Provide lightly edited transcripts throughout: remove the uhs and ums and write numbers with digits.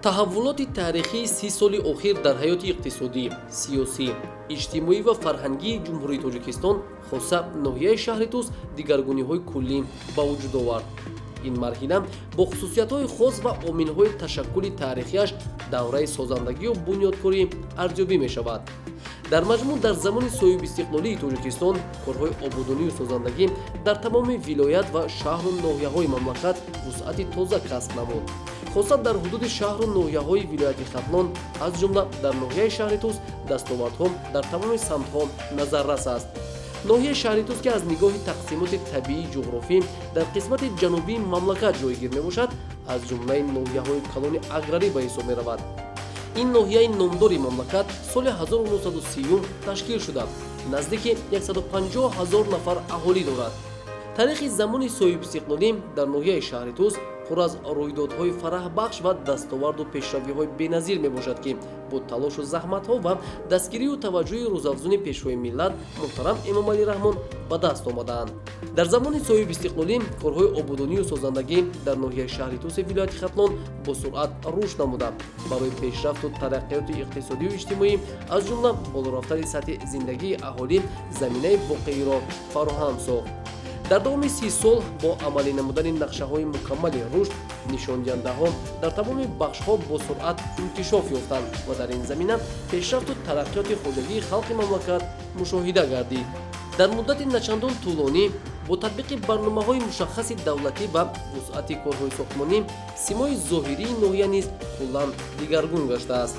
Таҳаввулоти таърихии 30 соли охир дар ҳаёти иқтисодӣ, сиёсӣ, иҷтимоӣ ва фарҳангии Ҷумҳурии Тоҷикистон, хоса ноҳияи шаҳри Тӯс, дигаргуниҳои куллӣ ба вуҷуд овард. Ин марҳила бо хусусиятҳои хос ва омилҳои ташаккули таърихиаш давраи созандагию бунёдкорӣ арзёбӣ мешавад. Дар маҷмӯъ, дар замони соҳибистиқлолии Тоҷикистон корҳои ободонию созандагӣ дар тамоми вилоят ва шаҳру ноҳияҳои мамлакат вусъати тоза касб намуд. Хоса дар ҳудуди шаҳру ноҳияҳои вилояти Хатлон, аз ҷумла дар ноҳияи шаҳри Тӯс, дастовардҳо дар тамоми самтҳо назаррас аст. Ноҳияи шаҳри Тӯс, ки аз нигоҳи тақсимоти табиии ҷуғрофӣ дар қисмати ҷанубии мамлакат ҷойгир мебошад, аз ҷумлаи ноҳияҳои калони аграрӣ ба ҳисоб меравад. Ин ноҳияи номдори мамлакат соли 1930 ташкил шуда, наздики 150 ҳазор нафар аҳолӣ дорад. Таърихи замони соҳибистиқлолӣ дар ноҳияи шаҳри Тӯс пур аз рӯйдодҳои фараҳбахш ва дастоварду пешравиҳои беназир мебошад, ки бо талошу заҳматҳо ва дастгирию таваҷҷӯҳи рӯзафзуни Пешвои миллат муҳтарам Эмомалӣ Раҳмон ба даст омадаанд. Дар замони соҳибистиқлолӣ корҳои ободонию созандагӣ дар ноҳияи шаҳри Тӯси вилояти Хатлон бо суръат рушд намуда, барои пешрафту тараққиёти иқтисодию иҷтимоӣ, аз ҷумла боло рафтани сатҳи зиндагии аҳолӣ, заминаи воқеиро фароҳам сохт. Дар давоми 30 сол бо амалӣ намудани нақшаҳои мукаммали рушд, нишондиҳандаҳо дар тамоми бахшҳо бо суръат инкишоф ёфтанд ва дар ин замина пешрафту тараққиёти хоҷагии халқи мамлакат мушоҳида гардид. Дар муддати начандон тӯлонӣ бо татбиқи барномаҳои мушаххаси давлатӣ ва вусъати корҳои сохтмонӣ симои зоҳирии ноҳия низ куллан дигаргун гаштааст.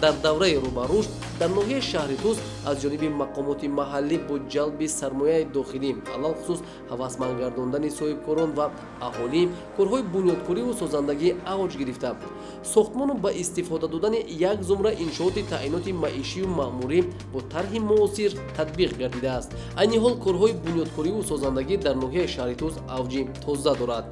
Дар давраи рӯ ба рушд дар ноҳияи шаҳри Тӯс аз ҷониби мақомоти маҳаллӣ бо ҷалби сармояи дохилӣ, алалхусус ҳавасманд гардондани соҳибкорон ва аҳолӣ, корҳои бунёдкориву созандагӣ авҷ гирифта, сохтмону ба истифода додани як зумра иншооти таъиноти маишию маъмурӣ бо тарҳи муосир татбиқ гардидааст. Айни ҳол корҳои бунёдкориву созандагӣ дар ноҳияи шаҳри Тӯс авҷи тоза дорад.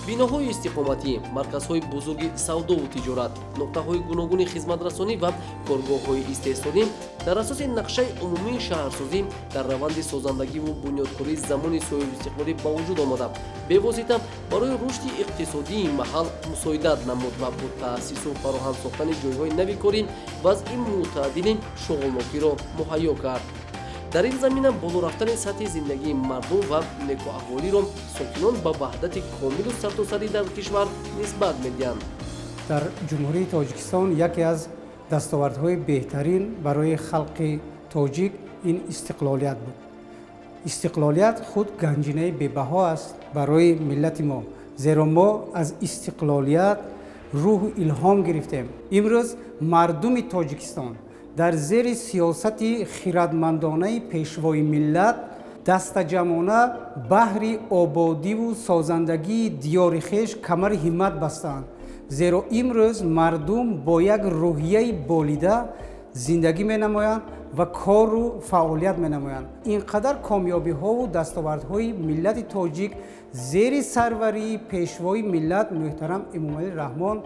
Биноҳои истиқоматӣ, марказҳои бузурги савдову тиҷорат, нуқтаҳои гуногуни хизматрасонӣ ва коргоҳҳои истеҳсолӣ дар асоси нақшаи умумии шаҳрсозӣ дар раванди созандагиву бунёдкории замони соҳибистиқлолӣ ба вуҷуд омада, бевосита барои рушди иқтисодии маҳал мусоидат намуд ва бо таъсису фароҳам сохтани ҷойҳои нави корӣ вазъи мӯътадили шуғлнокиро муҳайё кард. Дар ин замина боло рафтани сатҳи зиндагии мардум ва некуаҳволиро сокинон ба ваҳдати комилу сартосарӣ дар кишвар нисбат медиҳанд. Дар Ҷумҳурии Тоҷикистон яке аз дастовардҳои беҳтарин барои халқи тоҷик ин истиқлолият буд. Истиқлолият худ ганҷинаи бебаҳо аст барои миллати мо, зеро мо аз истиқлолият рӯҳу илҳом гирифтем. Имрӯз мардуми Тоҷикистон дар зери сиёсати хирадмандонаи Пешвои миллат дастаҷамъона баҳри ободиву созандагии диёри хеш камари ҳиммат бастаанд, зеро имрӯз мардум бо як рӯҳияи болида зиндагӣ менамоянд ва кору фаъолият менамоянд. Ин қадар комёбиҳову дастовардҳои миллати тоҷик зери сарварии Пешвои миллат муҳтарам Эмомалӣ Раҳмон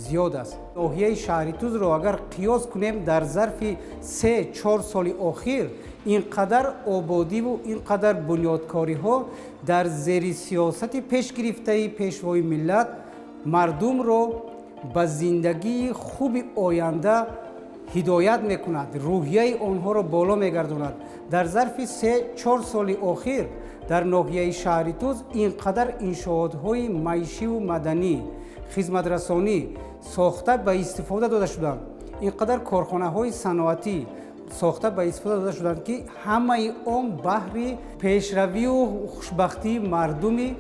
зиёд аст. Ноҳияи шаҳри Тузро агар қиёс кунем, дар зарфи 3-4 соли охир ин қадар ободиву ин қадар бунёдкориҳо дар зери сиёсати пешгирифтаи Пешвои миллат мардумро ба зиндагии хуби оянда ҳидоят мекунад, рӯҳияи онҳоро боло мегардонад. Дар зарфи 3-4 соли охир дар ноҳияи шаҳри Туз ин қадар иншоотҳои маишиву маданӣ, хизматрасонӣ сохта ба истифода дода шуданд, ин қадар корхонаҳои саноатӣ сохта ба истифода дода шуданд, ки ҳамаи он баҳри пешравию хушбахтии мардуми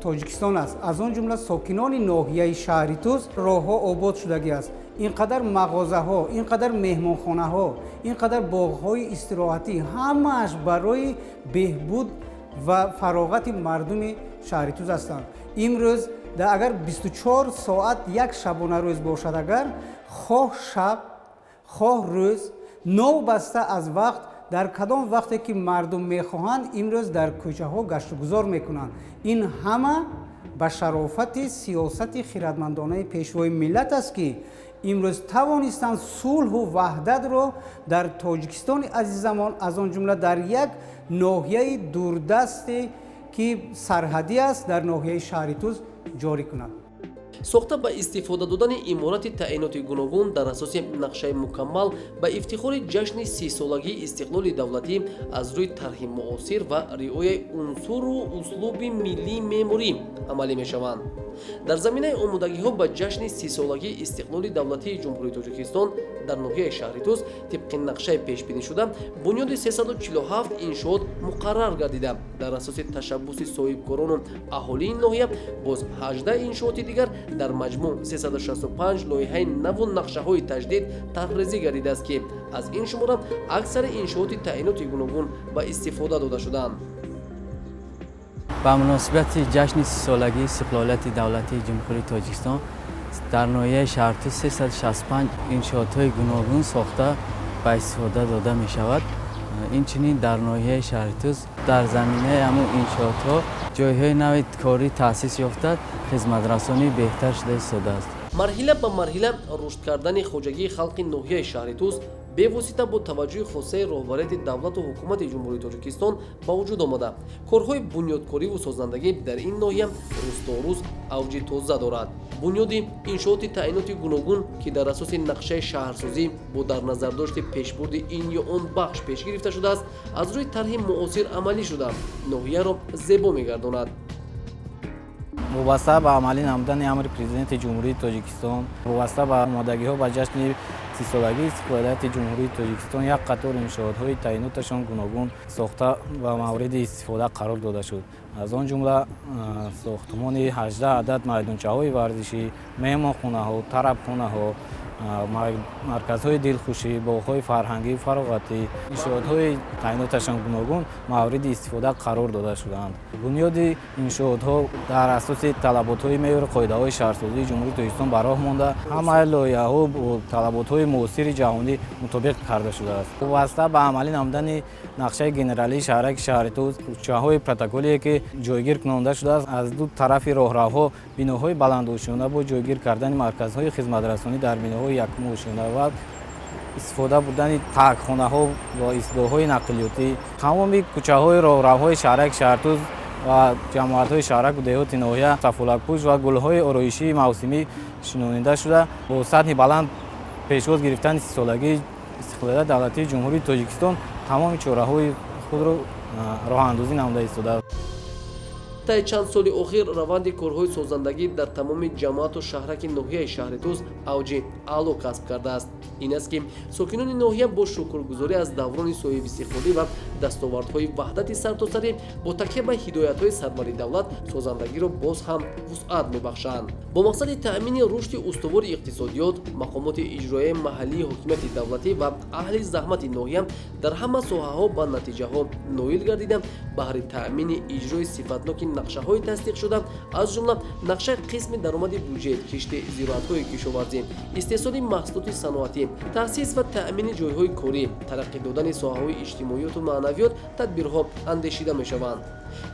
Тоҷикистон аст, аз он ҷумла сокинони ноҳияи шаҳри Туз. Роҳҳо обод шудагӣ аст, ин қадар мағозаҳо, ин қадар меҳмонхонаҳо, ин қадар боғҳои истироҳатӣ ҳамааш барои беҳбуд ва фароғати мардуми шаҳри Туз ҳастанд. Имрӯз агар 24 соат як шабонарӯз бошад, агар хоҳ шаб, хоҳ рӯз, новобаста аз вақт, дар кадом вақте ки мардум мехоҳанд, имрӯз дар кӯчаҳо гаштугузор мекунанд. Ин ҳама ба шарофати сиёсати хирадмандонаи Пешвои миллат аст, ки имрӯз тавонистанд сулҳу ваҳдатро дар Тоҷикистони азизамон, аз он ҷумла дар як ноҳияи дурдасте, ки сарҳадӣ аст, дар ноҳияи шаҳри Туз ҷорӣ кунанд. Сохта ба истифода додани иморати таъиноти гуногун дар асоси нақшаи мукаммал ба ифтихори ҷашни 30-солагии истиқлоли давлатӣ аз рӯи тарҳи муосир ва риояи унсуру услуби миллии меъморӣ амалӣ мешаванд. Дар заминаи омодагиҳо ба ҷашни 30-солагии истиқлоли давлатии Ҷумҳурии Тоҷикистон дар ноҳияи шаҳри Тус тибқи нақшаи пешбинишуда бунёди 347 иншоот муқаррар гардида, дар асоси ташаббуси соҳибкорону аҳолии ноҳия боз 18 иншооти дигар, дар маҷмӯъ 365 лоиҳаи наву нақшаҳои таҷдид тарҳрезӣ гардидааст, ки аз ин шумора аксари иншооти таъиноти гуногун ба истифода дода шудаанд. Ба муносибати ҷашни 30-солагии истиқлолияти давлатии Ҷумҳурии Тоҷикистон дар ноҳияи шаҳртӯз 365 иншоотҳои гуногун сохта ба истифода дода мешавад. Инчунин дар ноҳияи шаҳритӯз дар заминаи ҳамун иншоотҳо ҷойҳои нави корӣ таъсис ёфта, хизматрасонӣ беҳтар шуда истодааст. Марҳила ба марҳила рушд кардани хоҷагии халқи ноҳияи шаҳри Тӯс бевосита бо таваҷҷӯҳи хосаи роҳбарияти давлату ҳукумати Ҷумҳурии Тоҷикистон ба вуҷуд омада, корҳои бунёдкориву созандагӣ дар ин ноҳия рӯз то рӯз авҷи тоза дорад. Бунёди иншооти таъиноти гуногун, ки дар асоси нақшаи шаҳрсозӣ бо дар назардошти пешбурди ин ё он бахш пеш гирифта шудааст, аз рӯи тарҳи муосир амалӣ шуда, ноҳияро зебо мегардонад. Вобаста ба амалӣ намудани амри Президенти Ҷумҳурии Тоҷикистон, вобаста ба омодагиҳо ба ҷашни 30-солагии истиқлолияти Ҷумҳурии Тоҷикистон, як қатор иншоотҳои таъиноташон гуногун сохта ба мавриди истифода қарор дода шуд. Аз он ҷумла сохтмони 18 адад майдончаҳои варзишӣ, меҳмонхонаҳо, тарабхонаҳо, марказҳои дилхушӣ, боғҳои фарҳангию фароғатӣ, иншоотҳои таъиноташон гуногун мавриди истифода қарор дода шудаанд. Бунёди иншоотҳо дар асоси талаботҳои меъёру қоидаҳои шаҳрсозии Ҷумҳурии Тоҷикистон ба роҳ монда, ҳамаи лоиҳаҳо бо талаботҳои муосири ҷаҳонӣ мутобиқ карда шудааст. Вобаста ба амалӣ намудани нақшаи генералии шаҳраки шаҳри Тӯс, кӯчаҳои протоколие, ки ҷойгир кунонда шудааст, аз ду тарафи роҳравҳо биноҳои баландошёна бо ҷойгир кардани марказҳои хизматрасонӣ дар биноҳои якуму ошёна ва истифода бурдани таркхонаҳо ва истгоҳҳои нақлиётӣ, тамоми кӯчаҳои роҳравҳои шаҳраки шаҳртӯз ва ҷамоатҳои шаҳраку деҳоти ноҳия сафолакпӯш ва гулҳои ороишии мавсимӣ шинонида шуда, бо сатҳи баланд пешвоз гирифтани 30-солагии истиқлолияти давлатии Ҷумҳурии Тоҷикистон тамоми чораҳои худро роҳандозӣ намуда истодааст. Таи чанд соли охир раванди корҳои созандагӣ дар тамоми ҷамоату шаҳраки ноҳияи шаҳри Тӯс авҷи аъло касб кардааст. Ин аст, ки сокинони ноҳия бо шукргузорӣ аз даврони соҳибистиқлолӣ ва дастовардҳои ваҳдати сартосарӣ, бо такя ба ҳидоятҳои сарвари давлат созандагиро боз ҳам вусъат мебахшанд. Бо мақсади таъмини рушди устувори иқтисодиёт, мақомоти иҷроияи маҳаллии ҳокимияти давлатӣ ва аҳли заҳмати ноҳия дар ҳама соҳаҳо ба натиҷаҳо ноил гардида, баҳри таъмини иҷрои сифатноки нақшаҳои тасдиқшуда, аз ҷумла нақшаи қисми даромади буҷет, кишти зироатҳои кишоварзӣ, истеҳсоли маҳсулоти саноатӣ, таъсис ва таъмини ҷойҳои корӣ, тараққӣ додани соҳаҳои иҷтимоиёту маънавиёт тадбирҳо андешида мешаванд.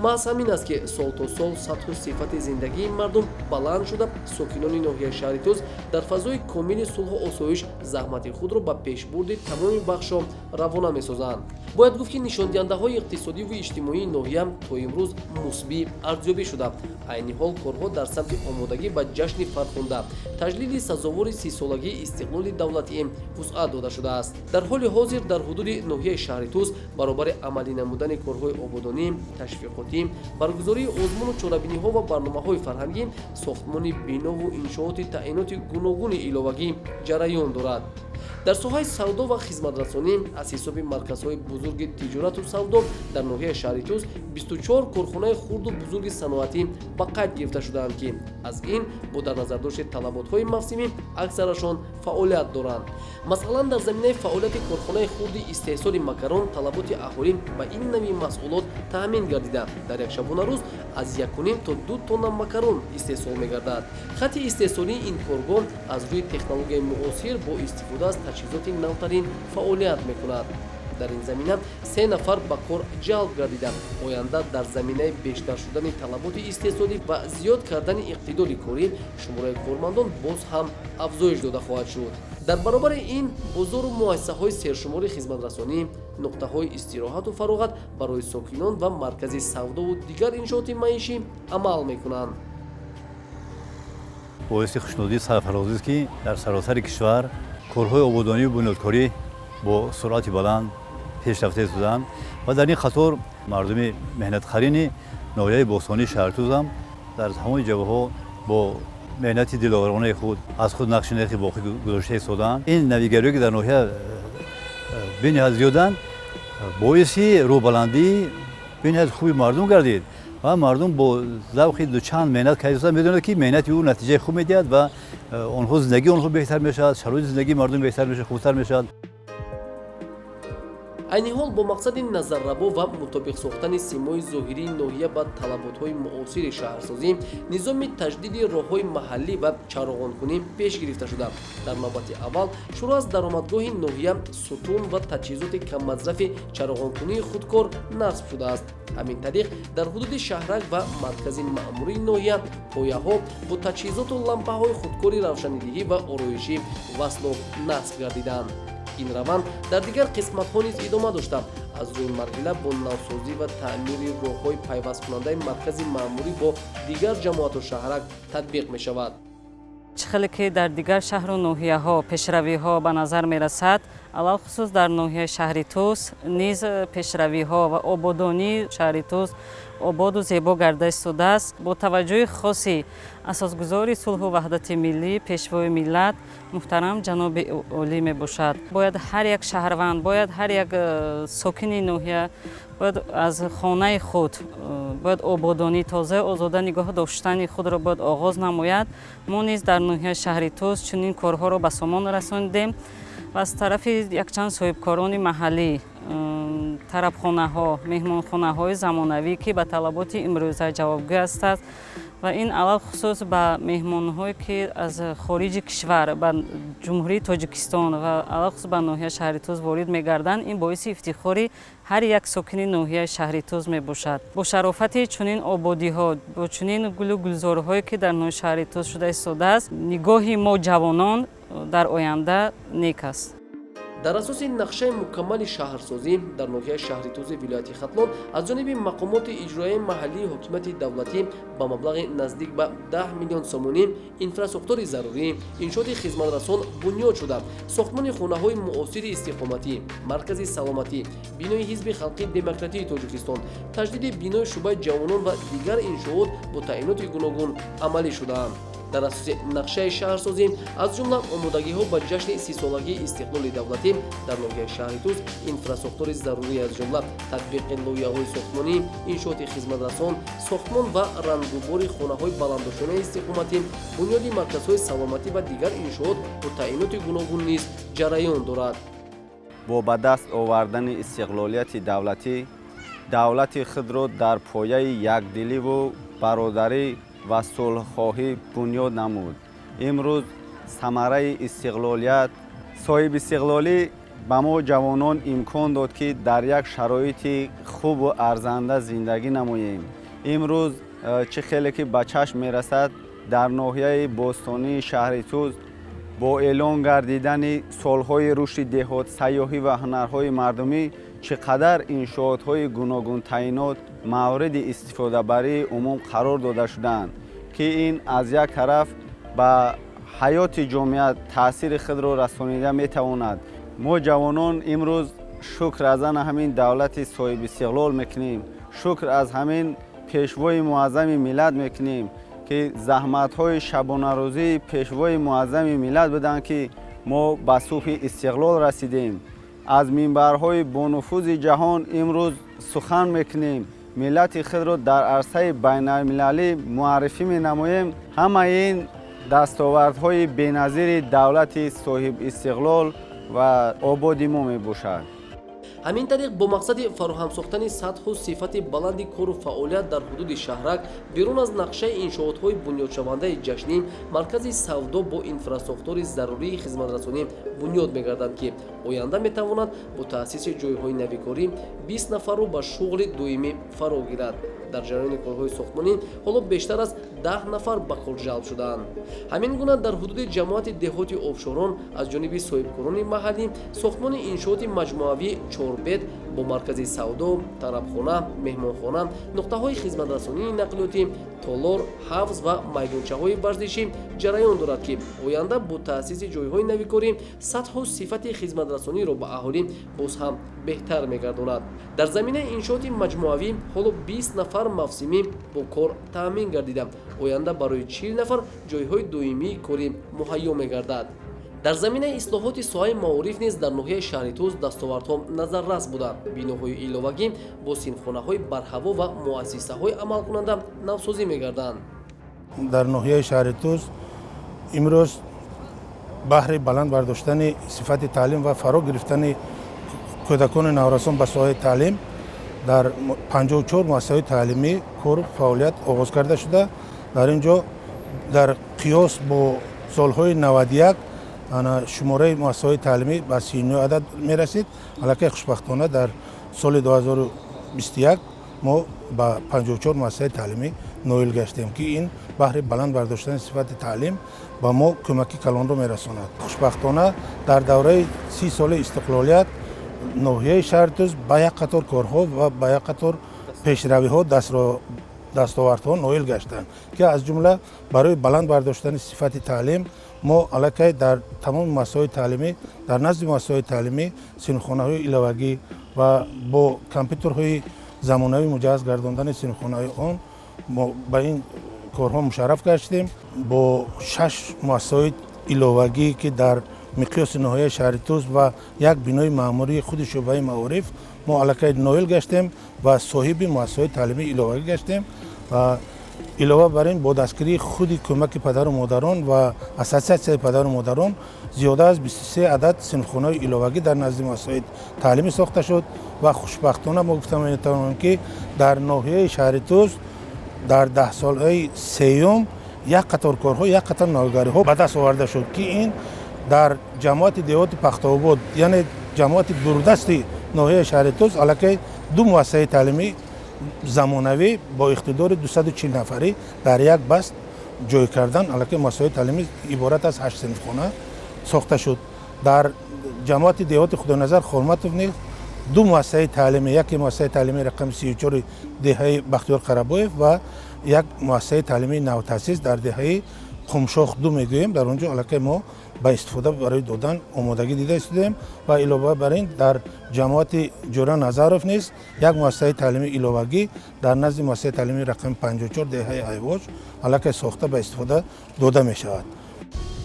Маҳз ҳамин аст, ки сол то сол сатҳу сифати зиндагии мардум баланд шуда, сокинони ноҳияи шаҳри Тӯс дар фазои комили сулҳу осоиш заҳмати худро ба пешбурди тамоми бахшҳо равона месозанд. Бояд гуфт, ки нишондиҳандаҳои иқтисодиву иҷтимоии ноҳия то имрӯз мусбӣ арзёбӣ шуда, айни ҳол корҳо дар самти омодагӣ ба ҷашни фархунда, таҷлили сазовори 30-солагии истиқлоли давлатӣ вусъат дода шудааст. Дар ҳоли ҳозир дар ҳудуди ноҳияи шаҳри Тӯс баробари амалӣ намудани корҳои ободонӣ, ташвиқотӣ, баргузории озмуну чорабиниҳо ва барномаҳои фарҳангӣ, сохтмони бинову иншооти таъиноти гуногуни иловагӣ ҷараён дорад. Дар соҳаи савдо ва хизматрасонӣ аз ҳисоби марказҳои бузурги тиҷорату савдо дар ноҳияи шаҳри Тӯс 24 корхонаи хурду бузурги саноатӣ ба қайд гирифта шудаанд, ки аз ин бо дар назардошти талаботҳои мавсимӣ аксарашон фаъолият доранд. Масалан, дар заминаи фаъолияти корхонаи хурди истеҳсоли макарон талаботи аҳолӣ ба ин нави маҳсулот таъмин гардида, дар як шабонарӯз аз 1,5 то 2 тонна макарон истеҳсол мегардад. Хатти истеҳсолии ин коргоҳ аз рӯи технологияи муосир бо истифода аз таҷҳизоти навтарин фаъолият мекунад. Дар ин замина се нафар ба кор ҷалб гардида, оянда дар заминаи бештар шудани талаботи истеҳсолӣ ва зиёд кардани иқтидори корӣ шумораи кормандон боз ҳам афзоиш дода хоҳад шуд. Дар баробари ин бозору муассисаҳои сершумори хизматрасонӣ, нуқтаҳои истироҳату фароғат барои сокинон ва маркази савдову дигар иншооти маишӣ амал мекунанд. Боиси хушнудии сарфарозист, ки дар саросари кишвар корҳои ободонию бунёдкорӣ бо суръати баланд пеш рафта истоданд ва дар ин қатор мардуми меҳнатқарини ноҳияи бостонии Шаҳртузам дар ҳамони ҷабҳаҳо бо меҳнати диловаронаи худ аз худ нақши неки боқӣ гузошта истодаанд. Ин навигариҳое, ки дар ноҳия бениҳоят зиёданд, боиси рӯҳбаландии бениҳоят хуби мардум гардид ва мардум бо завқи дучанд меҳнат карда медонад, ки меҳнати ӯ натиҷаи хуб медиҳад ва онҳо зиндагии онҳо беҳтар мешавад, шароити зиндагии мардум беҳтар мешавад, хубтар мешавад. Айни ҳол бо мақсади назаррабо ва мутобиқ сохтани симои зоҳирии ноҳия ба талаботҳои муосири шаҳрсозӣ, низоми таҷдиди роҳҳои маҳаллӣ ва чароғонкунӣ пеш гирифта шуда, дар навбати аввал шурӯъ аз даромадгоҳи ноҳия сутун ва таҷҳизоти каммазрафи чароғонкунии худкор насб шудааст. Ҳамин тариқ, дар ҳудуди шаҳрак ва маркази маъмурии ноҳия пояҳо бо таҷҳизоту лампаҳои худкори равшанидиҳӣ ва ороишӣ васлу насб гардидаанд. Ин раванд дар дигар қисматҳо низ идома дошта, аз рӯи марҳила бо навсозӣ ва таъмири роҳҳои пайвасткунандаи маркази маъмурӣ бо дигар ҷамоату шаҳрак татбиқ мешавад. Чӣ хеле ки дар дигар шаҳру ноҳияҳо пешравиҳо ба назар мерасад, алалхусус дар ноҳияи шаҳри Тӯс низ пешравиҳо ва ободонии шаҳри Тӯс ободу зебо гарда истодааст. Бо таваҷҷӯҳи хоси асосгузори сулҳу ваҳдати миллӣ, Пешвои миллат муҳтарам ҷаноби олӣ мебошад. Бояд ҳар як шаҳрванд, бояд ҳар як сокини ноҳия бояд аз хонаи худ бояд ободонӣ, тоза, озода нигоҳ доштани худро бояд оғоз намояд. Мо низ дар ноҳияи шаҳри Тӯс чунин корҳоро ба сомон расонидем ва аз тарафи якчанд соҳибкорони маҳаллӣ тарабхонаҳо, меҳмонхонаҳои замонавӣ, ки ба талаботи имрӯза ҷавобгӯ ҳастанд, ва ин алалхусус ба меҳмонҳое, ки аз хориҷи кишвар ба Ҷумҳурии Тоҷикистон ва алалхусус ба ноҳияи шаҳри Тӯс ворид мегарданд, ин боиси ифтихори ҳар як сокини ноҳияи шаҳри Тӯс мебошад. Бо шарофати чунин ободиҳо, бо чунин гулу гулзорҳое, ки дар ноҳияи шаҳри Тӯс шуда истодааст, нигоҳи мо ҷавонон дар оянда нек аст. Дар асоси нақшаи мукаммали шаҳрсозӣ дар ноҳияи шаҳри Тӯзи вилояти Хатлон аз ҷониби мақомоти иҷроияи маҳаллии ҳокимияти давлатӣ ба маблағи наздик ба 10 миллион сомонӣ инфрасохтори зарурӣ, иншооти хизматрасон бунёд шуда, сохтмони хонаҳои муосири истиқоматӣ, маркази саломатӣ, бинои Ҳизби халқии демократии Тоҷикистон, таҷдиди бинои шӯъбаи ҷавонон ва дигар иншоот бо таъиноти гуногун амалӣ шудаанд. Дар асоси нақшаи шаҳрсозӣ, аз ҷумла омодагиҳо ба ҷашни 30-солагии истиқлоли давлатӣ, дар ноҳияи шаҳри Тӯс инфрасохтори зарурӣ, аз ҷумла татбиқи лоиҳаҳои сохтмонӣ, иншооти хизматрасон, сохтмон ва рангубори хонаҳои баландошёнаи истиқоматӣ, бунёди марказҳои саломатӣ ва дигар иншоот бо таъиноти гуногун низ ҷараён дорад. Бо ба даст овардани истиқлолияти давлатӣ давлати худро дар пояи якдиливу бародарӣ ва сулҳхоҳӣ бунёд намуд. Имрӯз самараи истиқлолият, соҳибистиқлолӣ ба мо ҷавонон имкон дод, ки дар як шароити хубу арзанда зиндагӣ намоем. Имрӯз чӣ хеле ки ба чашм мерасад, дар ноҳияи бостонии шаҳри Тӯз бо эълон гардидани солҳои рушди деҳот, сайёҳӣ ва ҳунарҳои мардумӣ чӣ қадар иншоотҳои гуногунтаъинот мавриди истифодабарии умум қарор дода шудаанд, ки ин аз як тараф ба ҳаёти ҷомеа таъсири худро расонида метавонад. Мо ҷавонон имрӯз шукр аз ана ҳамин давлати соҳибистиқлол мекунем, шукр аз ҳамин Пешвои муаззами миллат мекунем, ки заҳматҳои шабонарӯзии Пешвои муаззами миллат буданд, ки мо ба субҳи истиқлол расидем. Аз минбарҳои бонуфузи ҷаҳон имрӯз сухан мекунем, миллати худро дар арсаи байналмилалӣ муаррифӣ менамоем. Ҳамаи ин дастовардҳои беназири давлати соҳибистиқлол ва ободи мо мебошад. Ҳамин тариқ, бо мақсади фароҳам сохтани сатҳу сифати баланди кору фаъолият дар ҳудуди шаҳрак, берун аз нақшаи иншоотҳои бунёдшавандаи ҷашнӣ, маркази савдо бо инфрасохтори зарурии хизматрасонӣ бунёд мегарданд, ки оянда метавонад бо таъсиси ҷойҳои навикорӣ 20 нафарро ба шуғли доимӣ фаро гирад. Дар ҷараёни корҳои сохтмонӣ ҳоло бештар аз 10 нафар ба кор ҷалб шудаанд. Ҳамин гуна дар ҳудуди ҷамоати деҳоти Обшорон аз ҷониби соҳибкорони маҳаллӣ сохтмони иншооти маҷмӯавии чорбет бо маркази савдо, тарабхона, меҳмонхона, нуқтаҳои хизматрасонии нақлиётӣ, толор, ҳавз ва майдончаҳои варзишӣ ҷараён дорад, ки оянда бо таъсиси ҷойҳои навикорӣ сатҳу сифати хизматрасониро ба аҳолӣ боз ҳам беҳтар мегардонад. Дар заминаи иншооти маҷмӯавӣ ҳоло 20 нафар мавсимӣ бо кор таъмин гардида, оянда барои 40 нафар ҷойҳои доимии корӣ муҳайё мегардад. Дар заминаи ислоҳоти соҳаи маориф низ дар ноҳияи шаҳри Тӯс дастовардҳо назаррас буда, биноҳои иловагӣ бо синфхонаҳои барҳаво ва муассисаҳои амалкунанда навсозӣ мегарданд. Дар ноҳияи шаҳри Тӯс имрӯз баҳри баланд бардоштани сифати таълим ва фаро гирифтани кӯдакони наврасон ба соҳаи таълим дар 54 муассисаҳои таълимӣ кору фаъолият оғоз карда шуда. Дар ин ҷо дар қиёс бо солҳои 91 шумораи муассисаҳои таълимӣ ба 39 адад мерасид. Аллакай, хушбахтона, дар соли 2021 мо ба 54 муассисаи таълимӣ ноил гаштем, ки ин баҳри баланд бардоштани сифати таълим ба мо кӯмаки калонро мерасонад. Хушбахтона, дар давраи 30 соли истиқлолият ноҳияи шаҳри Тӯс ба як қатор корҳо ва ба як қатор пешравиҳо, дастовардҳо ноил гаштанд, ки аз ҷумла барои баланд бардоштани сифати таълим мо аллакай дар тамоми муассисаҳои таълимӣ, дар назди муассисаҳои таълимӣ синфхонаҳои иловагӣ ва бо компютерҳои замонавӣ муҷаҳҳаз гардондани синфхонаҳои он мо ба ин корҳо мушарраф гаштем. Бо шаш муассисаҳои иловагӣ, ки дар миқёси ноҳияи шаҳри Тӯс ва як бинои маъмурии худи шӯъбаи маориф, мо аллакай ноил гаштем ва соҳиби муассисаҳои таълимии иловагӣ гаштем. Ва илова бар ин, бо дастгирии худи кӯмаки падару модарон ва ассотсиатсияи падару модарон зиёда аз 23 адад синфхонаҳои иловагӣ дар назди муассисаҳои таълимӣ сохта шуд. Ва хушбахтона мо гуфта метавонем, ки дар ноҳияи шаҳри Тӯс дар даҳсолаи сеюм як қатор корҳо, як қатор навгариҳо ба даст оварда шуд, ки ин дар ҷамоати деҳоти Пахтаобод, яъне ҷамоати дурдасти ноҳияи шаҳри Тӯс, аллакай ду муассисаи таълимӣ замонавӣ бо иқтидори 240 нафарӣ дар як баст ҷой кардан, аллакай муассисаҳои таълимӣ иборат аз ҳашт синфхона сохта шуд. Дар ҷамоати деҳоти Худойназар Холматов низ ду муассисаи таълимӣ, яке муассисаи таълимии рақами 34-и деҳаи Бахтиёр Қарабоев ва як муассисаи таълимии навтаъсис дар деҳаи Қумшох ду мегӯем, дар он ҷо аллакай мо ба истифода барои додан омодагӣ дида истодаем. Ва илова бар ин, дар ҷамоати Ҷӯра Назаров низ як муассисаи таълимии иловагӣ дар назди муассисаи таълимии рақами 54 деҳаи Айвоҷ аллакай сохта ба истифода дода мешавад.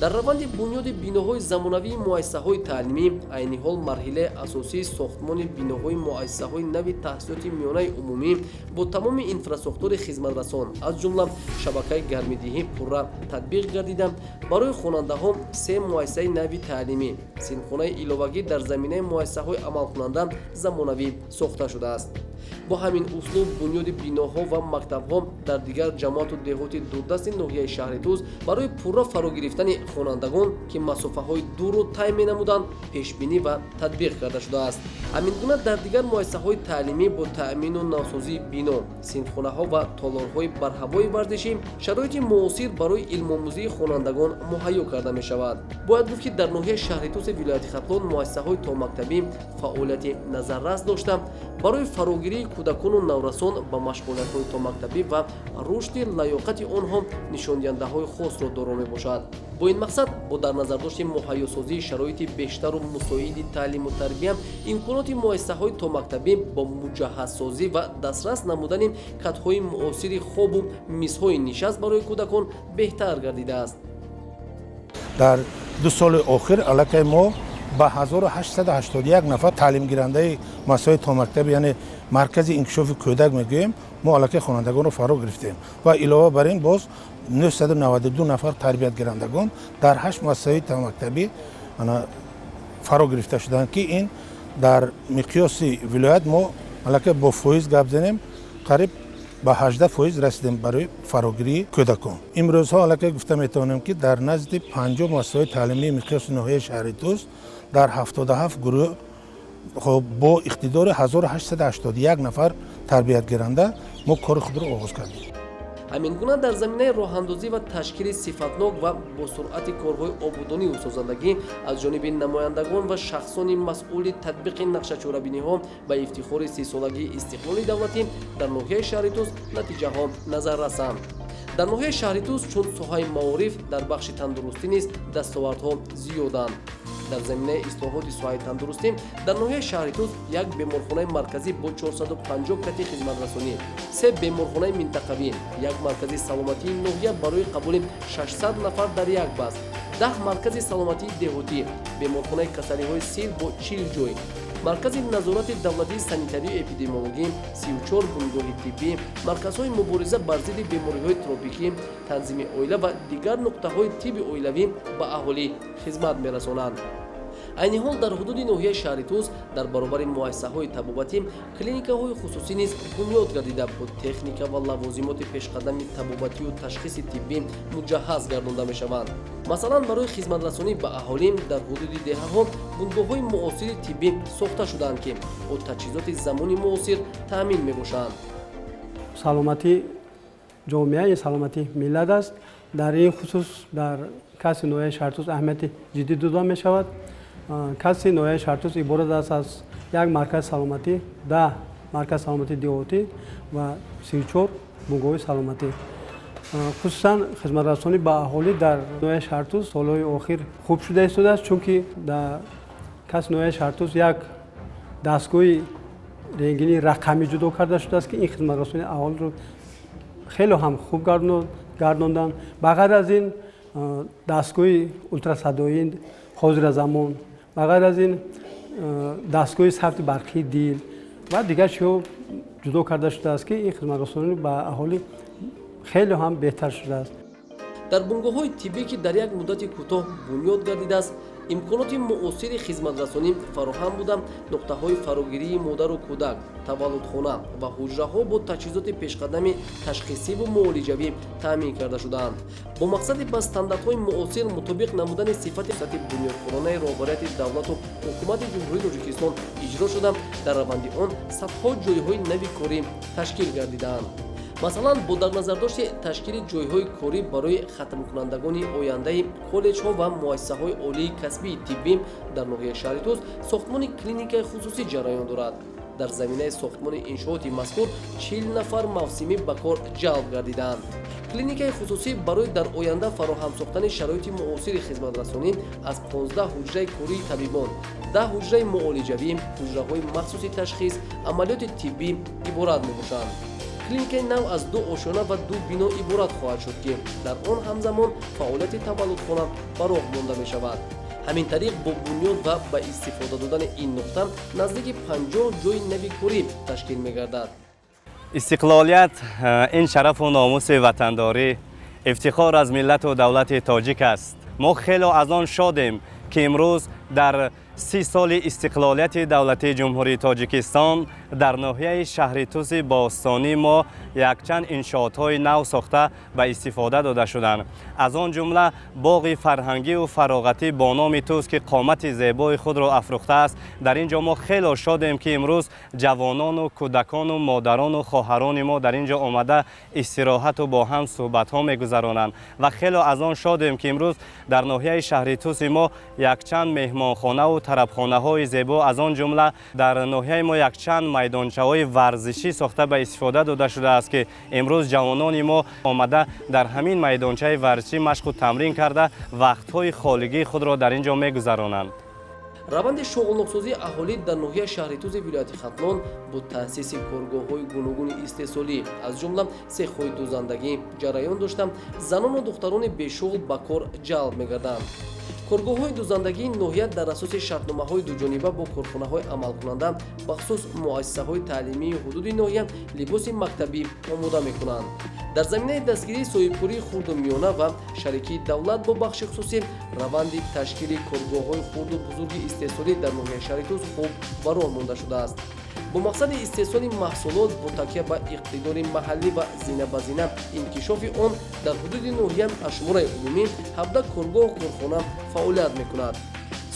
Дар раванди бунёди биноҳои замонавии муассисаҳои таълимӣ айни ҳол марҳилаи асосии сохтмони биноҳои муассисаҳои нави таҳсилоти миёнаи умумӣ бо тамоми инфрасохтори хизматрасон, аз ҷумла шабакаи гармидиҳӣ, пурра татбиқ гардида, барои хонандаҳо се муассисаи нави таълимӣ, синфхонаи иловагӣ дар заминаи муассисаҳои амалкунанда замонавӣ сохта шудааст. Бо ҳамин услуб бунёди биноҳо ва мактабҳо дар дигар ҷамоату деҳоти дурдасти ноҳияи шаҳри Тӯс барои пурра фаро гирифтани хонандагон, ки масофаҳои дурро тай менамуданд, пешбинӣ ва татбиқ карда шудааст. Ҳамин гуна дар дигар муассисаҳои таълимӣ бо таъмину навсозии бино, синфхонаҳо ва толорҳои барҳавои варзишӣ шароити муосир барои илмомӯзии хонандагон муҳайё карда мешавад. Бояд гуфт, ки дар ноҳияи шаҳри Тӯси вилояти Хатлон муассисаҳои томактабӣ фаъолияти назаррас дошта, барои фарогирии кӯдакону наврасон ба машғулиятҳои томактабӣ ва рушди лаёқати онҳо нишондиҳандаҳои хосро доро мебошад. Бо ин мақсад, бо дар назардошти муҳайёсозии шароити бештару мусоиди таълиму тарбия, имконоти муассисаҳои томактабӣ бо муҷаҳҳазсозӣ ва дастрас намудани катҳои муосири хобу мизҳои нишаст барои кӯдакон беҳтар гардидааст. Дар 2 соли охир аллакай мо ба 1881 нафар таълимгирандаи муассисаҳои томактабӣ, яъне маркази инкишофи кӯдак мегӯем, мо аллакай хонандагонро фаро гирифтем. Ва илова бар ин, боз 992 нафар тарбиятгирандагон дар ҳашт муассисаҳои томактабӣ фаро гирифта шуданд, ки ин дар миқёси вилоят мо аллакай бо фоиз гап занем, қариб ба 18% расидем барои фарогирии кӯдакон. Имрӯзҳо аллакай гуфта метавонем, ки дар назди 50 муассисаҳои таълимии миқёси ноҳияи шаҳри Тӯс дар 77 гурӯҳ бо иқтидори 1881 нафар. Тарбиятгиранда мо кори худро оғоз кардем. Ҳамин гуна дар заминаи роҳандозӣ ва ташкили сифатнок ва бо суръати корҳои ободониву созандагӣ аз ҷониби намояндагон ва шахсони масъули татбиқи нақшачорабиниҳо ба ифтихори 30-солагии истиқлоли давлатӣ дар ноҳияи шаҳри Тус натиҷаҳо назар расанд. Дар ноҳияи шаҳри Тус чун соҳаи маориф, дар бахши тандурустӣ низ дастовардҳо зиёданд. Дар заминаи ислоҳоти соҳаи тандурустӣ дар ноҳияи шаҳри Тус як беморхонаи марказӣ бо 450 кати хизматрасонӣ, се беморхонаи минтақавӣ, як маркази саломатии ноҳия барои қабули 600 нафар дар як баст, 10 маркази саломатии деҳотӣ, беморхонаи касалиҳои сил бо 40 ҷой, маркази назорати давлатии санитарию эпидемиологӣ, 34 бунгоҳи тиббӣ, марказҳои мубориза бар зидди бемориҳои тропикӣ, танзими оила ва дигар нуқтаҳои тибби оилавӣ ба аҳолӣ хизмат мерасонанд. Айни ҳол дар ҳудуди ноҳияи шаҳри Тус дар баробари муассисаҳои табобатӣ клиникаҳои хусусӣ низ бунёд гардида, бо техника ва лавозимоти пешқадами табобатию ташхиси тиббӣ муҷаҳҳаз гардонда мешаванд. Масалан, барои хизматрасонӣ ба аҳолӣ дар ҳудуди деҳаҳо бунгоҳҳои муосири тиббӣ сохта шудаанд, ки бо таҷҳизоти замони муосир таъмин мебошанд. Саломатии ҷомеа ин саломатии миллат аст. Дар ин хусус дар касби ноҳияи шаҳри Тус аҳамияти ҷиддӣ дода мешавад. Касби ноҳияи шаҳри Тус иборат аст аз як маркази саломатӣ, 10 маркази саломатии деҳотӣ ва 34 бунгоҳи саломатӣ. Хусусан хизматрасонӣ ба аҳолӣ дар ноҳияи шаҳри Тус солҳои охир хуб шуда истодааст, чунки дар касби ноҳияи шаҳри Тус як дастгоҳи рентгении рақамӣ ҷудо карда шудааст, ки ин хизматрасонии аҳолиро хеле ҳам хуб гардонданд. Ба ғайр аз ин дастгоҳи ултрасадоӣ ҳозиразамон, ба ғайр аз ин дастгоҳи сабти барқии дил ва дигар чизҳо ҷудо карда шудааст, ки ин хизматрасонӣ ба аҳолӣ хеле ҳам беҳтар шудааст. Дар бунгоҳҳои тиббӣ, ки дар як муддати кӯтоҳ бунёд гардидааст, имконоти муосири хизматрасонӣ фароҳам буда, нуқтаҳои фарогирии модару кӯдак, таваллудхона ва ҳуҷраҳо бо таҷҳизоти пешқадами ташхисиву муолиҷавӣ таъмин карда шудаанд. Бо мақсади ба стандартҳои муосир мутобиқ намудани сифати сатҳи бунёдкоронаи роҳбарияти давлату ҳукумати Ҷумҳурии Тоҷикистон иҷро шуда, дар раванди он садҳо ҷойҳои нави корӣ ташкил гардидаанд. Масалан, бо дар назардошти ташкили ҷойҳои корӣ барои хатмкунандагони ояндаи коллеҷҳо ва муассисаҳои олии касбии тиббӣ дар ноҳияи шаҳри Тус сохтмони клиникаи хусусӣ ҷараён дорад. Дар заминаи сохтмони иншооти мазкур 40 нафар мавсимӣ ба кор ҷалб гардидаанд. Клиникаи хусусӣ барои дар оянда фароҳам сохтани шароити муосири хизматрасонӣ аз 15 ҳуҷраи кории табибон, 10 ҳуҷраи муолиҷавӣ, ҳуҷраҳои махсуси ташхис, амалиёти тиббӣ иборат мебошанд. Клиникаи нав аз 2 ошёна ва 2 бино иборат хоҳад шуд, ки дар он ҳамзамон фаъолияти таваллудхона ба роҳ монда мешавад. Ҳамин тариқ бо бунёд ва ба истифода додани ин нуқта наздики 50 ҷойи нави корӣ ташкил мегардад. Истиқлолият ин шарафу номуси ватандорӣ, ифтихор аз миллату давлати тоҷик аст. Мо хело аз он шодем, ки имрӯз дар 30 соли истиқлолияти давлатии Ҷумҳурии Тоҷикистон дар ноҳияи шаҳри Туси бостонӣ мо якчанд иншоотҳои нав сохта ба истифода дода шуданд. Аз он ҷумла боғи фарҳангию фароғатӣ бо номи Тус, ки қомати зебои худро афрӯхтааст. Дар ин ҷо мо хело шодем, ки имрӯз ҷавонону кӯдакону модарону хоҳарони мо дар ин ҷо омада истироҳату бо ҳам суҳбатҳо мегузаронанд ва хело аз он шодем, ки имрӯз дар ноҳияи шаҳри Туси мо якчанд меҳмонхонаву тарабхонаҳои зебо, аз он ҷумла дар ноҳияи мо якчанд майдончаҳои варзишӣ сохта ба истифода дода шудааст, ки имрӯз ҷавонони мо омада дар ҳамин майдончаи варзишӣ машқу тамрин карда вақтҳои холигии худро дар ин ҷо мегузаронанд. Раванди шуғлноксозии аҳолӣ дар ноҳияи шаҳри Тузи вилояти Хатлон бо таъсиси коргоҳҳои гуногуни истеҳсолӣ, аз ҷумла сехҳои дӯзандагӣ ҷараён дошта, занону духтарони бешуғл ба кор ҷалб мегарданд. Коргоҳҳои дӯзандагии ноҳия дар асоси шартномаҳои дуҷониба бо корхонаҳои амалкунанда, бахусус муассисаҳои таълимии ҳудуди ноҳия, либоси мактабӣ омода мекунанд. Дар заминаи дастгирии соҳибкории хурду миёна ва шарикии давлат бо бахши хусусӣ раванди ташкили коргоҳҳои хурду бузурги истеҳсолӣ дар ноҳияи шаҳри Тус хуб ба роҳ монда шудааст. Бо мақсади истеҳсоли маҳсулот бо такя ба иқтидори маҳаллӣ ва зина ба зина инкишофи он дар ҳудуди ноҳия аз шумораи умумӣ 17 коргоҳу корхона фаъолият мекунад.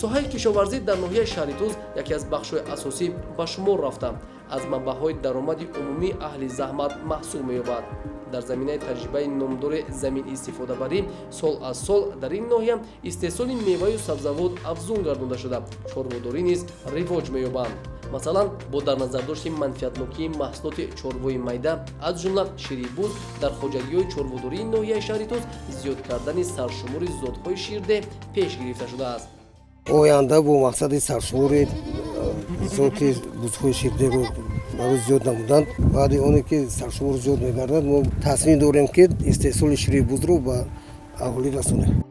Соҳаи кишоварзӣ дар ноҳияи шаҳри Тус яке аз бахшҳои асосӣ ба шумор рафта. аз манбаъҳои даромади умумии аҳли заҳмат маҳсуб меёбад. Дар заминаи таҷрибаи номдори заминистифодабарӣ сол аз сол дар ин ноҳия истеҳсоли меваю сабзавот афзун гардонда шуда, чорводорӣ низ ривоҷ меёбанд. Масалан, бо дар назардошти манфиатнокии маҳсулоти чорвои майда, аз ҷумла шири буз, дар хоҷагиҳои чорводории ноҳияи шаҳри Тус зиёд кардани саршумори зотҳои ширдеҳ пеш гирифта шудааст. Оянда бо мақсади саршумори зоти бузҳои ширдеҳро барои зиёд намудан, баъди оне ки саршумор зиёд мегардад, мо тасмим дорем, ки истеҳсоли шири бузро ба аҳолӣ расонем.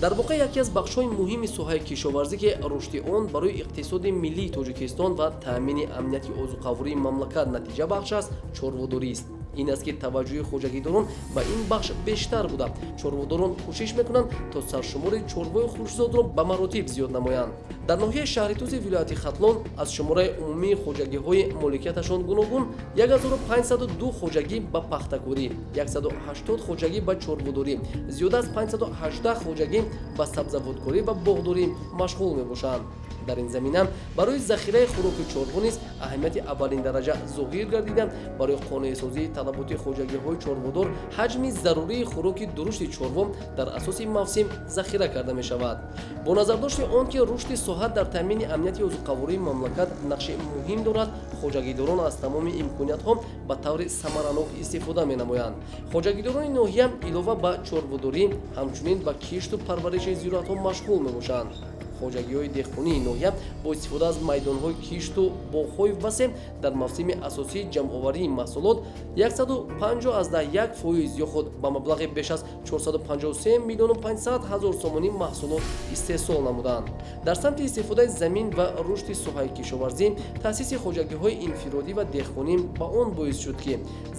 Дар воқеъ, яке аз бахшҳои муҳими соҳаи кишоварзӣ, ки рушди он барои иқтисоди миллии Тоҷикистон ва таъмини амнияти озуқавории мамлакат натиҷабахш аст, чорводорист. Ин аст, ки таваҷҷӯҳи хоҷагидорон ба ин бахш бештар буда, чорводорон кӯшиш мекунанд, то саршумори чорвои хушзодро ба маротиб зиёд намоянд. Дар ноҳияи шаҳри Туси вилояти Хатлон аз шумораи умумии хоҷагиҳои моликияташон гуногун 1502 хоҷагӣ ба пахтакорӣ, 180 хоҷагӣ ба чорводорӣ, зиёда аз 518 хоҷагӣ ба сабзавоткорӣ ва боғдорӣ машғул мебошанд. Дар ин замина барои захираи хӯроки чорво низ аҳамияти аввалиндараҷа зоҳир гардида, барои қонеъсозии талаботи хоҷагиҳои чорводор ҳаҷми зарурии хӯроки дурушти чорво дар асоси мавсим захира карда мешавад. Бо назардошти он ки рушди соҳа дар таъмини амнияти озуқавории мамлакат нақши муҳим дорад, хоҷагидорон аз тамоми имкониятҳо ба таври самаранок истифода менамоянд. Хоҷагидорони ноҳия илова ба чорводорӣ ҳамчунин ба кишту парвариши зироатҳо машғул мебошанд. Хоҷагиҳои деҳқонии ноҳия бо истифода аз майдонҳои кишту боғҳои васеъ дар мавсими асосии ҷамъоварии маҳсулот 151% ё худ ба маблағи беш аз 453 миллиону 500 ҳазор сомонӣ маҳсулот истеҳсол намуданд. Дар самти истифодаи замин ва рушди соҳаи кишоварзӣ таъсиси хоҷагиҳои инфиродӣ ва деҳқонӣ ба он боис шуд, ки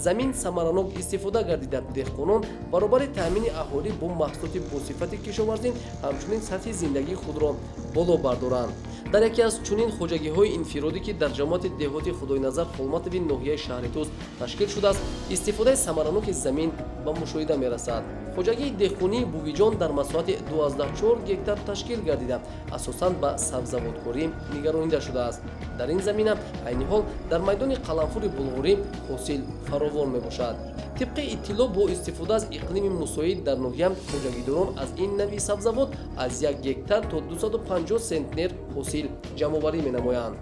замин самаранок истифода гардида, деҳқонон баробари таъмини аҳолӣ бо маҳсулоти босифати кишоварзӣ ҳамчунин сатҳи зиндагии худро боло бардоранд. Дар яке аз чунин хоҷагиҳои инфиродӣ, ки дар ҷамоати деҳоти Худойназар Холматови ноҳияи шаҳри Тус ташкил шудааст, истифодаи самараноки замин ба мушоҳида мерасад. Хоҷагии деҳқонии Бувиҷон дар масоҳати 24 гектар ташкил гардида, асосан ба сабзавоткорӣ нигаронида шудааст. Дар ин замина айни ҳол дар майдони қаламфури булғурӣ ҳосил фаровон мебошад. Тибқи иттилоъ, бо истифода аз иқлими мусоид дар ноҳия хоҷагидорон аз ин нави сабзавот аз 1 гектар то 250 сентнер ҳосил ҷамъоварӣ менамоянд.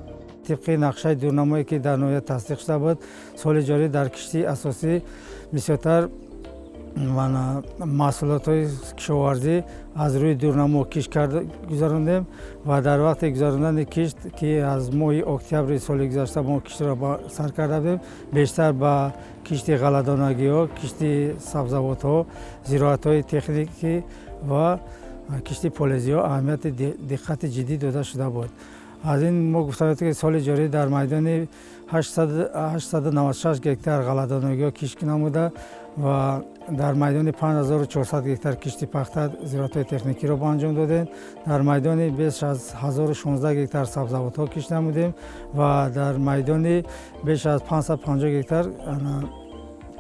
Тибқи нақшаи дурнамое, ки дар ноҳия тасдиқ шуда буд, соли ҷорӣ дар кишти асосӣ бисёртар маҳсулотҳои кишоварзӣ аз рӯи дурнамо кишт гузарондем ва дар вақти гузарондани кишт, ки аз моҳи октябри соли гузашта мо киштро сар карда будем, бештар ба кишти ғалладонагиҳо, кишти сабзавотҳо, зироатҳои техникӣ ва кишти полезиҳо аҳамияти диққати ҷиддӣ дода шуда буд. Аз ин мо гуфта метавонем, ки соли ҷорӣ дар майдони 896 гектар ғалладонагиҳо кишт намуда ва дар майдони 5400 гектар кишти пахта, зироатҳои техникиро ба анҷом додем. Дар майдони беш аз 1016 гектар сабзавотҳо кишт намудем ва дар майдони беш аз 550 гектар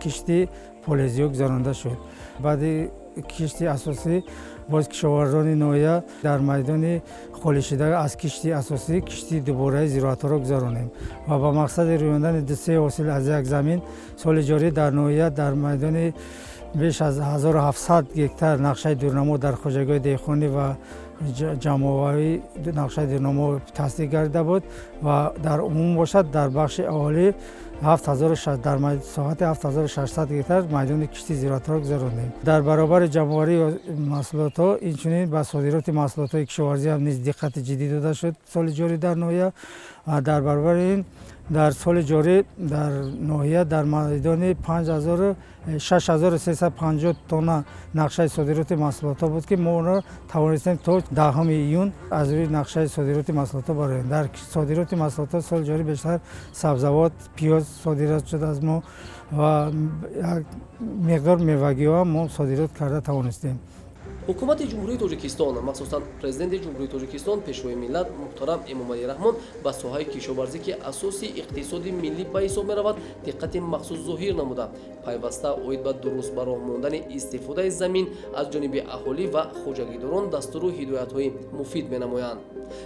кишти полезиҳо гузаронида шуд. Баъди кишти асосӣ боз кишоварзони ноҳия дар майдони холишида аз кишти асосӣ кишти дубораи зироатҳоро гузаронем ва ба мақсади рӯёндани ду-се ҳосил аз як замин соли ҷорӣ дар ноҳия дар майдони беш аз 1700 гектар нақшаи дурнамо дар хоҷагиҳои деҳқонӣ ва ҷамъоварии нақшаи дурнамо тасдиқ гардида буд ва дар умум бошад, дар бахши аҳолӣ дар соҳати 7600 гектар майдони кишти зироатҳоро гузарондем. Дар баробари ҷамъоварии маҳсулотҳо инчунин ба содироти маҳсулотҳои кишоварзӣ ҳам низ диққати ҷиддӣ дода шуд соли ҷорӣ дар ноҳия. Дар баробари ин дар соли ҷорӣ дар ноҳия дар майдони 6350 тонна нақшаи содироти маҳсулотҳо буд, ки мо онро тавонистем то 10 июн аз рӯи нақшаи содироти маҳсулотҳо бароем. Дар содироти маҳсулотҳо соли ҷорӣ бештар сабзавот, пиёз содирот шуд аз мо ва як миқдор мевагиҳо мо содирот карда тавонистем. Ҳукумати Ҷумҳурии Тоҷикистон, махсусан Президенти Ҷумҳурии Тоҷикистон, Пешвои миллат муҳтарам Эмомалӣ Раҳмон ба соҳаи кишоварзӣ, ки асоси иқтисоди миллӣ ба ҳисоб меравад, диққати махсус зоҳир намуда, пайваста оид ба дуруст ба роҳ мондани истифодаи замин аз ҷониби аҳолӣ ва хоҷагидорон дастуру ҳидоятҳои муфид менамоянд.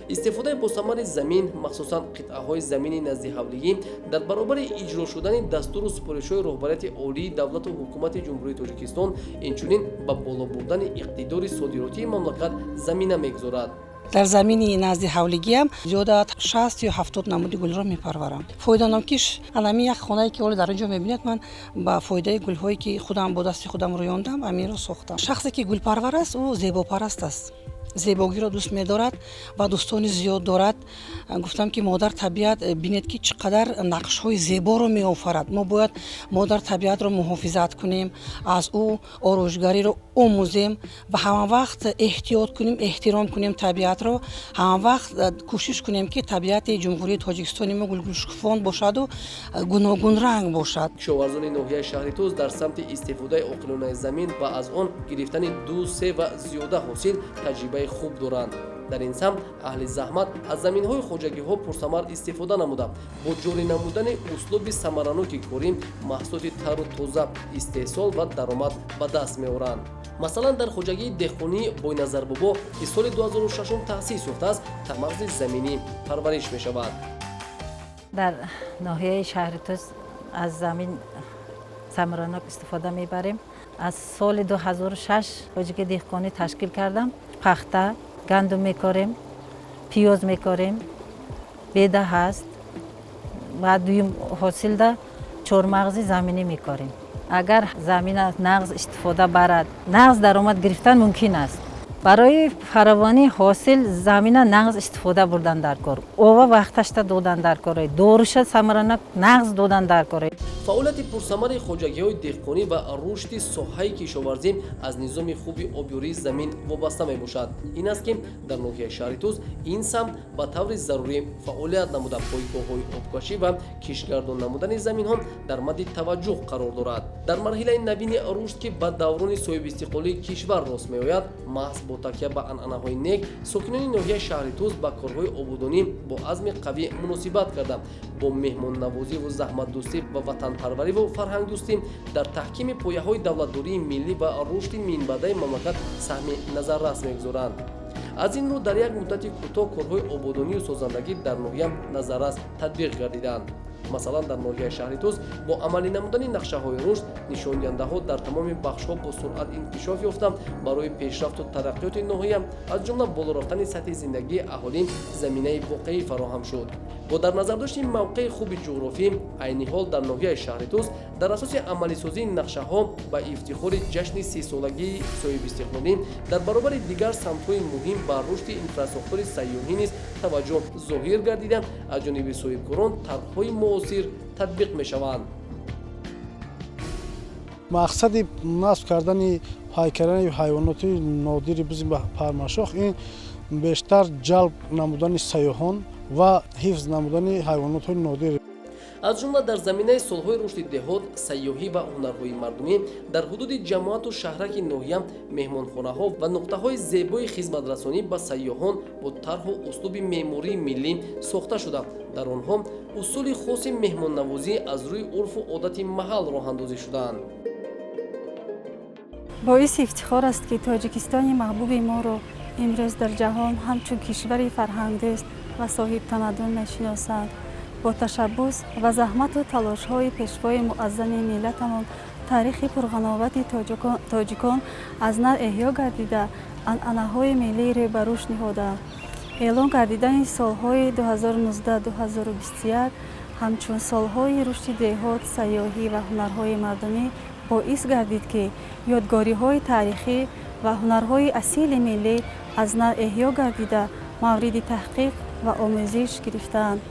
Истифодаи босамари замин, махсусан қитъаҳои замини наздиҳавлигӣ, дар баробари иҷро шудани дастуру супоришҳои роҳбарияти олии давлату ҳукумати Ҷумҳурии Тоҷикистон, инчунин ба боло бурдани иқтидори содиротии мамлакат замина мегузорад. Дар замини назди ҳавлигиам зиёда 60 ё 70 намуди гулро мепарварам. Фоиданокиш анами як хонае ки ҳоло дар ин ҷо мебинед, ман ба фоидаи гулҳое ки худам бо дасти худам рӯёндам, аминро сохтам. Шахсе ки гулпарвар аст, ӯ зебопараст аст, зебогиро дӯст медорад ва дӯстони зиёд дорад. Гуфтам ки модар табиат, бинед ки чӣ қадар нақшҳои зеборо меофарад. Мо бояд модар табиатро муҳофизат кунем, аз ӯ ороишгариро омӯзем ва ҳамавақт эҳтиёт кунем, эҳтиром кунем табиатро, ҳамавақт кӯшиш кунем ки табиати Ҷумҳурии Тоҷикистони мо гулгулшукуфон бошаду гуногунранг бошад. Кишоварзони ноҳияи шаҳри Тӯс дар самти истифодаи оқилонаи замин ва аз он гирифтани ду, се ва зиёда ҳосил таҷрибаи хуб доранд. Дар ин самт аҳли заҳмат аз заминҳои хоҷагиҳо пурсамар истифода намуда, бо ҷорӣ намудани услуби самараноки корӣ маҳсулоти тару тоза истеҳсол ва даромад ба даст меоранд. Масалан, дар хоҷагии деҳқонии Бойназарбобо, ки соли 2006 таъсис ёфтааст, чормағзи заминӣ парвариш мешавад. Дар ноҳияи шаҳри Тӯс аз замин самаранок истифода мебарем. Аз соли 2006 хоҷагии деҳқонӣ ташкил кардам. Пахта, гандум мекорем, пиёз мекорем, беда ҳаст ва дуюм ҳосилда чормағзи заминӣ мекорем. Агар замина нағз истифода барад, нағз даромад гирифтан мумкин аст. Барои фаровонии ҳосил замина нағз истифода бурдан дар кор, ова вақташта додан дар кор, доруша самаранок нағз додан дар кор. Фаъолияти пурсамари хоҷагиҳои деҳқонӣ ва рушди соҳаи кишоварзӣ аз низоми хуби обёрии замин вобаста мебошад. Ин аст, ки дар ноҳияи шаҳри Тӯс ин самт ба таври зарурӣ фаъолият намуда, пойгоҳҳои обкашӣ ва киштгардон намудани заминҳо дар мадди таваҷҷӯҳ қарор дорад. Дар марҳилаи навини рушд, ки ба даврони соҳибистиқлолии кишвар рост меояд, маҳз бо такя ба анъанаҳои нек, сокинони ноҳияи шаҳри Тӯс ба корҳои ободонӣ бо азми қавӣ муносибат карда, бо меҳмоннавозиву заҳматдӯстӣ ва ватанпарвариву фарҳангдӯстӣ дар таҳкими пояҳои давлатдории миллӣ ва рушди минбаъдаи мамлакат саҳми назаррас мегузоранд. Аз ин рӯ, дар як муддати кӯтоҳ корҳои ободонию созандагӣ дар ноҳия назаррас татбиқ гардиданд. Масалан, дар ноҳияи шаҳри Тӯс бо амалӣ намудани нақшаҳои рушд нишондиҳандаҳо дар тамоми бахшҳо бо суръат инкишоф ёфта, барои пешрафту тараққиёти ноҳия, аз ҷумла боло рафтани сатҳи зиндагии аҳолӣ заминаи воқеӣ фароҳам шуд. Бо дар назардошти мавқеи хуби ҷуғрофӣ, айни ҳол дар ноҳияи шаҳри Тӯс дар асоси амалисозии нақшаҳо ба ифтихори ҷашни 30-солагии соҳибистиқлолӣ дар баробари дигар самтҳои муҳим ба рушди инфрасохтори сайёҳӣ низ таваҷҷӯҳ зоҳир гардида, аз ҷониби соҳибкорон тарҳҳои муосир татбиқ мешаванд. Мақсади насб кардани ҳайкалаи ҳайвоноти нодири бузи пармашох ин бештар ҷалб намудани сайёҳон ва ҳифз намудани ҳайвоноти нодир. Аз ҷумла дар заминаи солҳои рушди деҳот, сайёҳӣ ва ҳунарҳои мардумӣ дар ҳудуди ҷамоату шаҳраки ноҳия меҳмонхонаҳо ва нуқтаҳои зебои хизматрасонӣ ба сайёҳон бо тарҳу услуби меъмории миллӣ сохта шуда, дар онҳо усули хоси меҳмоннавозӣ аз рӯи урфу одати маҳал роҳандозӣ шудаанд. Боиси ифтихор аст, ки Тоҷикистони маҳбуби моро имрӯз дар ҷаҳон ҳамчун кишвари фарҳангдӯст ва соҳибтамаддун мешиносанд. Бо ташаббус ва заҳмату талошҳои пешвои муаззами миллатамон таърихи пурғановати тоҷикон аз нав эҳё гардида, анъанаҳои миллӣ рӯ ба рушд ниҳодаанд. Эълон гардидани солҳои 2019-2021 ҳамчун солҳои рушди деҳот, сайёҳӣ ва ҳунарҳои мардумӣ боис гардид, ки ёдгориҳои таърихӣ ва ҳунарҳои асили миллӣ аз нав эҳё гардида, мавриди таҳқиқ ва омӯзиш гирифтаанд.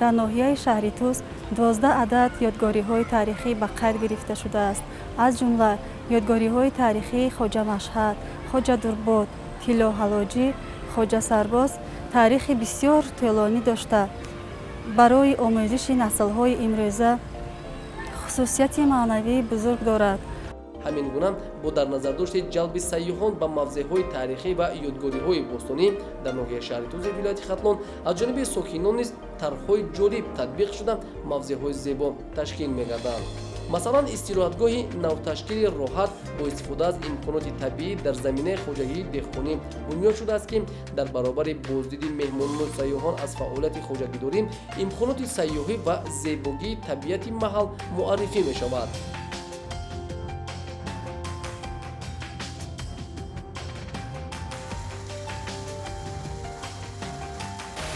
Дар ноҳияи шаҳри Тӯс 12 адад ёдгориҳои таърихӣ ба қайд гирифта шудааст, аз ҷумла ёдгориҳои таърихии Хоҷа Машҳад, Хоҷа Дурбод, Тиллоҳалоҷӣ, Хоҷа Сарбоз таърихи бисёр тӯлонӣ дошта, барои омӯзиши наслҳои имрӯза хусусияти маънавии бузург дорад. Ҳамин гуна бо дар назардошти ҷалби сайёҳон ба мавзеъҳои таърихӣ ва ёдгориҳои бостонӣ дар ноҳияи шаҳри Тӯзи вилояти Хатлон аз ҷониби сокинон низ тарҳҳои ҷолиб татбиқ шуда, мавзеъҳои зебо ташкил мегарданд. Масалан, истироҳатгоҳи навташкили роҳат бо истифода аз имконоти табиӣ дар заминаи хоҷагии деҳқонӣ бунёд шудааст, ки дар баробари боздиди меҳмонону сайёҳон аз фаъолияти хоҷагидорӣ, имконоти сайёҳӣ ва зебогии табиати маҳал муаррифӣ мешавад.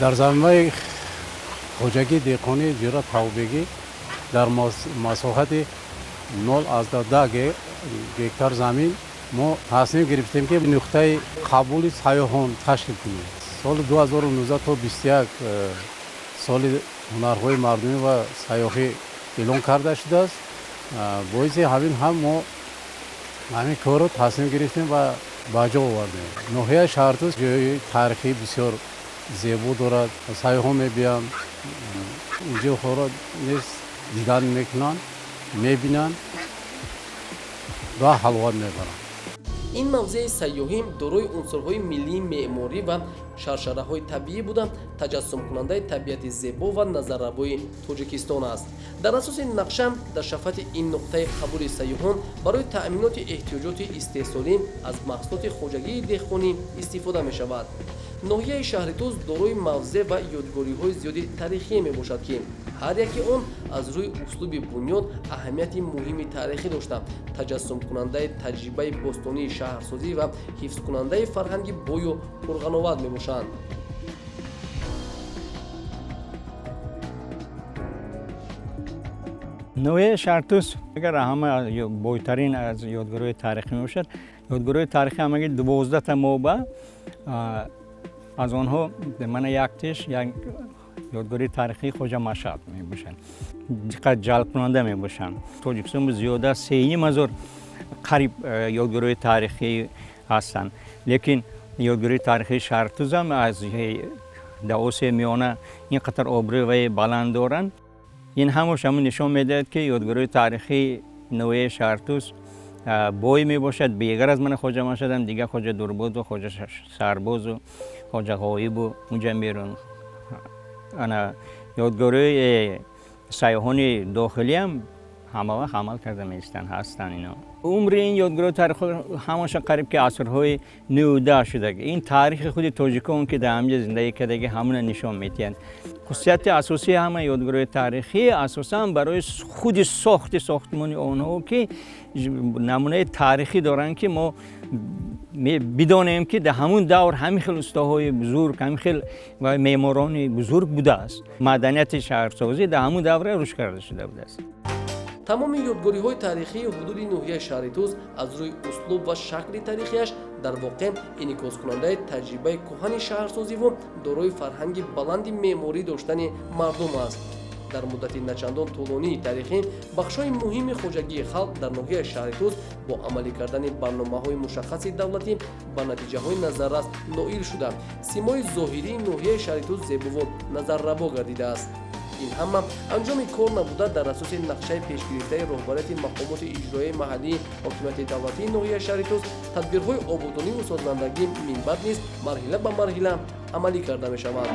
Дар заминаи хоҷагии деҳқонии Ҷӯра Тавбегӣ дар масоҳати 0,10 гектар замин мо тасмим гирифтем, ки нуқтаи қабули сайёҳон ташкил кунем. Соли 2019 то 21 соли ҳунарҳои мардумӣ ва сайёҳӣ эълон карда шудааст. Боиси ҳамин ҳам мо ҳамин корро тасмим гирифтем ва ба ҷо овардем. Ноҳияи Шаҳртӯз ҷои таърихӣ бисёр зебо дорад, сайёҳон мебиёнд, инҷоҳоро низ дидан мекунанд, мебинанд ва ҳаловат мебаранд. Ин мавзеи сайёҳӣ дорои унсурҳои миллии меъморӣ ва шаршараҳои табиӣ буда, таҷассумкунандаи табиати зебо ва назаррабои Тоҷикистон аст. Дар асоси нақша дар шафати ин нуқтаи қабули сайёҳон барои таъминоти эҳтиёҷоти истеҳсолӣ аз маҳсулоти хоҷагии деҳқонӣ истифода мешавад. Ноҳияи шаҳри Тӯс дорои мавзеъ ва ёдгориҳои зиёди таърихие мебошад, ки ҳар яке он аз рӯи услуби бунёд аҳамияти муҳими таърихӣ дошта, таҷассумкунандаи таҷрибаи бостонии шаҳрсозӣ ва ҳифзкунандаи фарҳанги бою пурғановат мебошанд. Ноҳияи Шаҳртӯз агар ҳама бойтарин аз ёдгориҳои таърихӣ мебошад, ёдгориҳои таърихӣ ҳамаги 12 моба, аз онҳо мана яктеш як ёдгории таърихии Хоҷа Машҳад мебошанд. Диққат ҷалбкунанда мебошанд. Тоҷикистон зиёда аз 3,5 ҳазор қариб ёдгориҳои таърихӣ ҳастанд. Лекин ёдгории таърихии Шаҳртӯз ҳам аз дар Осиёи Миёна ин қадар обрӯи баланд доранд. Ин ҳамаш ҳамон нишон медиҳад, ки ёдгориҳои таърихии ноҳияи Шаҳртӯз бой мебошад. Бегар аз мана Хоҷа Машҳадам дигар Хоҷа Дурбозу, Хоҷа Сарбозу, Хоҷа Ғоибу унҷа мерон. Ана ёдгориҳои сайёҳони дохилиам ҳама вақт амал карда меистанд, ҳастанд ино. Умри ин ёдгориҳои таърихӣ ҳамаша қариб ки асрҳои 19 шуда. Ин таърихи худи тоҷикон, ки дар ҳамҷа зиндагӣ кардаги, ҳамона нишон медиҳанд. Хусусияти асосии ҳама ёдгориҳои таърихӣ асосан барои худи сохти сохтмони онҳо, ки намунаи таърихӣ доранд, ки мо бидонем, ки дар ҳамун давр ҳамин хел устоҳои бузург, ҳамин хел меъморони бузург будааст. Маданияти шаҳрсозӣ дар ҳамун давра рушд карда шуда будааст. Тамоми ёдгориҳои таърихии ҳудуди ноҳияи шаҳри Тӯс аз рӯи услуб ва шакли таърихиаш дар воқеъ инъикоскунандаи таҷрибаи кӯҳани шаҳрсозиву дорои фарҳанги баланди меъморӣ доштани мардум аст. Дар муддати начандон тӯлонии таърихӣ бахшҳои муҳими хоҷагии халқ дар ноҳияи шаҳри Тӯс бо амалӣ кардани барномаҳои мушаххаси давлатӣ ба натиҷаҳои назаррас ноил шуда, симои зоҳирии ноҳияи шаҳри Тӯс зебову назаррабо гардидааст. Ин ҳама анҷоми кор набуда, дар асоси нақшаи пешгирифтаи роҳбарияти мақомоти иҷроияи маҳаллии ҳокимияти давлатии ноҳияи шаҳри Тӯс тадбирҳои ободониву созандагӣ минбаъд низ марҳила ба марҳила амалӣ карда мешаванд.